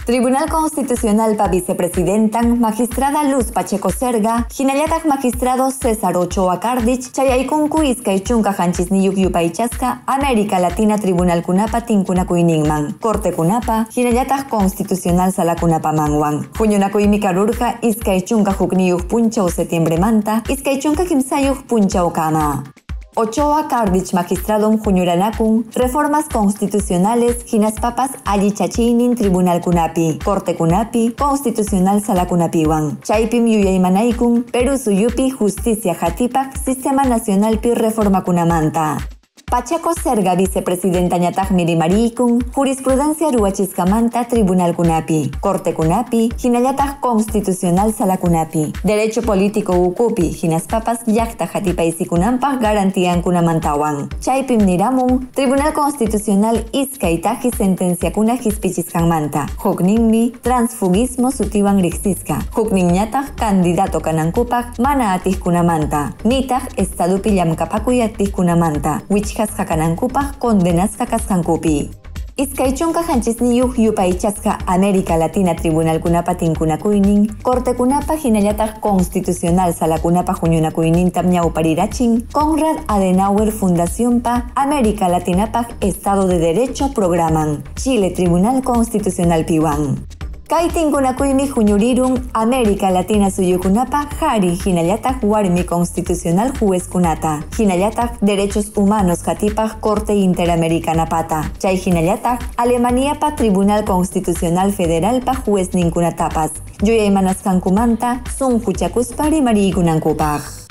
Tribunal Constitucional pa vicepresidentan magistrada Luz Pacheco Zerga, hinallataq magistrado César Ochoa Cardich, chayaykunku 27 yupaychasqa América Latina Tribunal kunapa tinkunakuyninman, Corte kunapa, hinallataq Constitucional salakunapa manwan. Huñunakuymi karurqa 21 punchaw septiembremanta, 23 punchaw kama. Ochoa Cardich magistradom huñuranakun reformas constitucionales hinaspapas allichachiynin tribunal kunapi, corte kunapi, constitucional salakunapiwan. Chaypim yuyaymanaykun Perú suyupi justicia hatipaq sistema nacionalpi reformakunamanta. Pacheco Zerga vicepresidentañataqmi rimarikun jurisprudencia ruwachisqamanta tribunal kunapi, corte kunapi, hinallataq constitucional salakunapi, derecho político ukupi, hinaspapas llaqta hatipaysikunanpaq garantiankunamantawan. Chaypim niramun Tribunal Constitucional iskay taji sentenciakuna hispichisqanmanta. Hukninmi transfugismo sutiwan riqsisqa, hukninñataq candidato kanankupaq mana atiqkunamanta, nitaq estadupi llamkapakuy atiqkunamanta, wichqasqa kanankupaq condenasqa kasqankupi. 27 yupaychasqa América Latina Tribunalkunapa tinkunakuynin, Cortekunapa hinallataq Constitucional salakunapa huñunakuynintam ñawparirachin, Konrad Adenauer Fundacionpa América Latinapaq Estado de Derecho programan, Chile Tribunal Constitucional piwan. Kay tinkunakuymi huñurirun América Latina suyukunapa qhari hinallataq warmi constitucional juezkunata, hinallataq Derechos Humanos hatipaq Corte Interamericanapata, chay hinallataq Alemaniapa Tribunal Constitucional Federalpa juezninkunatapas, yuyaymanasqankumanta sunquchakuspa rimariykunankupaq.